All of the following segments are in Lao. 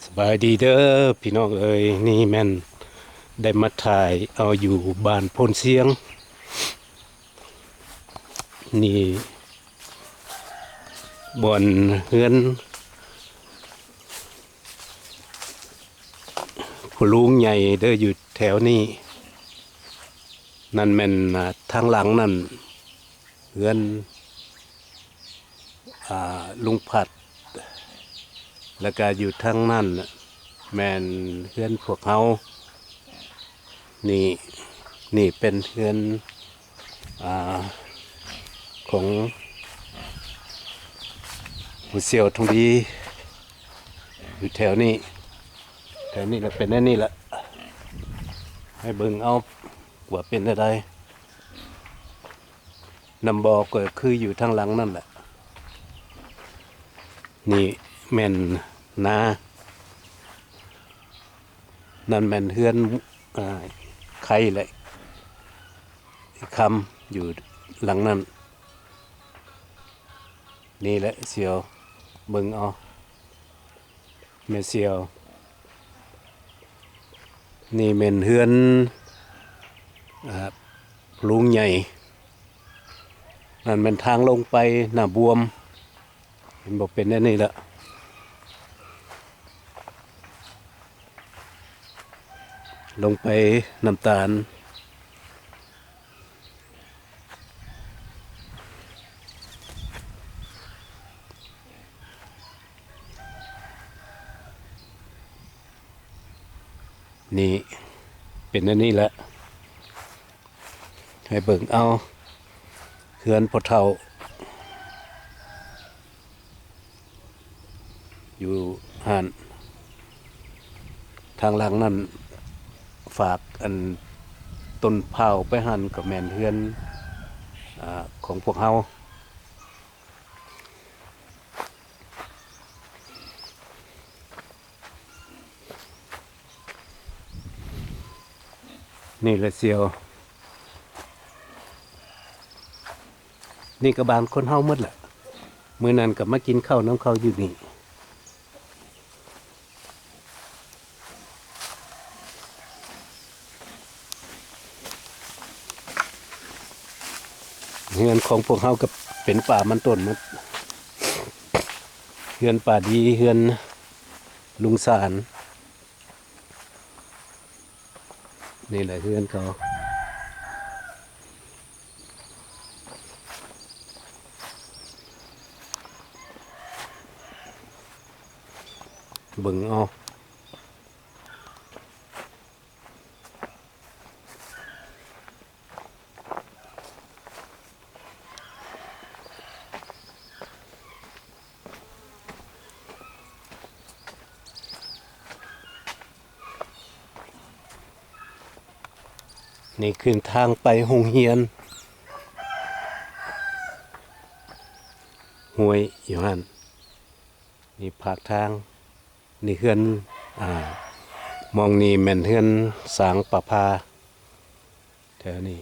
ສະບາຍດີເດີພີ່ນ້ອງເອີຍ, ນີ້ແມ່ນໄດ້ມາຖ່າຍເອົາຢູ່ບ້ານໂພນຊຽງ. ນີ້ບ່ອນເຮືອນພໍ່ລຸງໃຫຍ່ເດີ ຢູ່ແຖວນີ້. ນັ້ນແມ່ນ ອາ ທາງຫຼັງນັ້ນເຮືອນ ອາ ລຸງພັດ, ແລ້ວກະຢູ່ທາງນັ້ນແມ່ນເຮືອນພວກເຮົາ. ນີ້ ນີ້ເປັນເຮືອນ ອາ ຂອງຜູ້ສ່ຽວທອງດີ ຢູ່ແຖວນີ້, ແຖວນີ້ລະເປັນແນວນີ້ລະ. ໃຫ້ເບິ່ງເອົາວ່າເປັນແນວໃດ. ນ້ຳບໍ່ກໍຄືຢູ່ທາງຫຼັງນັ້ນແຫຼະ. ນີ້ແມ່ນນາ, ນັ້ນແມ່ນເຮືອນ ອາ ໄຂ່ ແລະ ຄຳ ຢູ່ຫຼັງນັ້ນ. ນີ້ແຫຼະສ່ຽວ ເບິ່ງເອົາ ແມ່ສ່ຽວ. ນີ້ແມ່ນເຮືອນ ອາ ລຸງໃຫຍ່, ນັ້ນແມ່ນທາງລົງໄປໜ້າບວມ. ເຫັນບໍ່ ເປັນແນວນີ້ລະ, ລົງໄປນ້ຳຕານ. ນີ້ເປັນອັນນີ້ແຫຼະ ໃຫ້ເບິ່ງເອົາ ເຮືອນພໍ່ເຖົ້າ ຢູ່ຫັ້ນ. ທາງຫຼັງນັ້ນ ຝາກອັນຕົ້ນພ້າວໄປຫັ້ນ ກໍແມ່ນເຮືອນ ອາ ຂອງພວກເຮົາ. ນີ້ແຫຼະສ່ຽວ ນີ້ກໍບ້ານຄົນເຮົາໝົດແຫຼະ. ມື້ນັ້ນກໍມາກິນເຂົ້ານຳເຂົາຢູ່ນີ້. ເຮືອນຂອງພວກເຮົາກໍເປັນປ່າມັນຕົ້ນໝົດ, ເຮືອນປ້າດີ ເຮືອນລຸງສານ. ນີ້ແຫຼະເຮືອນເຂົາ. ເບິ່ງເອົາ. ນີ້ຄືທາງໄປໂຮງຮຽນ ຫ້ວຍຢູ່ຫັ້ນ. ນີ້ພາກທາງ ນີ້ເຮືອນ ອາ ໝ່ອງນີ້ແມ່ນເຮືອນສາງປະພາ ແຖວນີ້.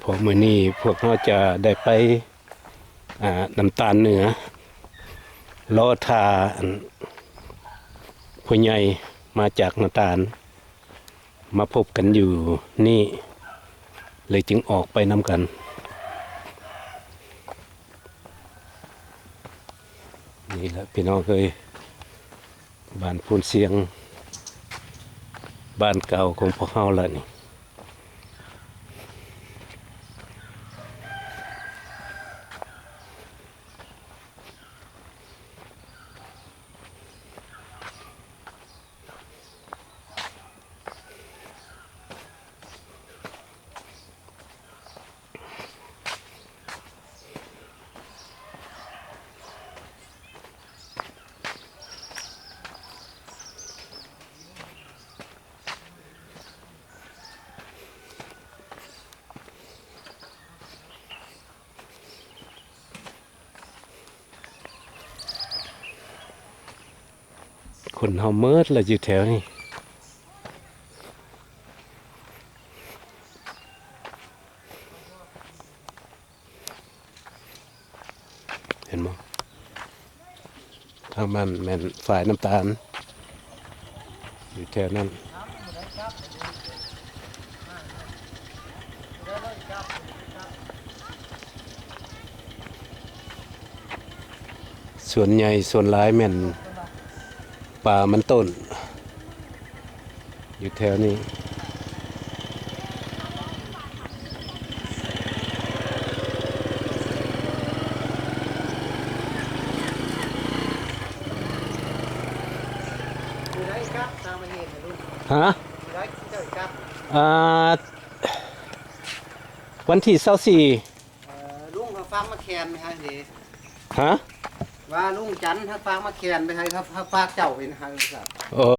ເພາະມື້ນີ້ພວກເຮົາຈະໄດ້ໄປ ອາ ນ້ຳຕານເໜືອ ລໍຖ້າ ອັນ ຜູ້ໃຫຍ່ມາຈາກນ້ຳຕານ ມາພົບກັນຢູ່ນີ້ ເລີຍຈຶ່ງອອກໄປນຳກັນ. ນີ້ແຫຼະພີ່ນ້ອງເອີຍ ບ້ານໂພນຊຽງ ບ້ານເກົ່າຂອງພວກເຮົາລະນີ້. ເ ຄົນເຮົາເໝິດລະຢູ່ແຖວນີ້. ເຫັນບໍ່? ທາງນັ້ນແມ່ນຝາຍນ້ຳຕານ ຢູ່ແຖວນັ້ນ. ສ່ວນໃຫຍ່ສ່ວນຫຼາຍແມ່ນປ່າມັນຕົ້ນ ຢູ່ແຖວນີ້. ມື້ໃດກັບຕ່າງປະເທດນະລຸງ? ຮະ? ມື້ໃດເຈົ້າກັບ? ອ່າ ວັນທີຊາວສີ່. ເອີ ລຸງເຂົາຝາກໝາກແຄນໄປໃຫ້ເດ້. ຮະ? ວ່າລຸງຈັນເຂົາຝາກໝາກແຄນໄປໃຫ້ ເຂົາ ເຂົາຝາກເຈົ້າໄປໃຫ້. ເອີ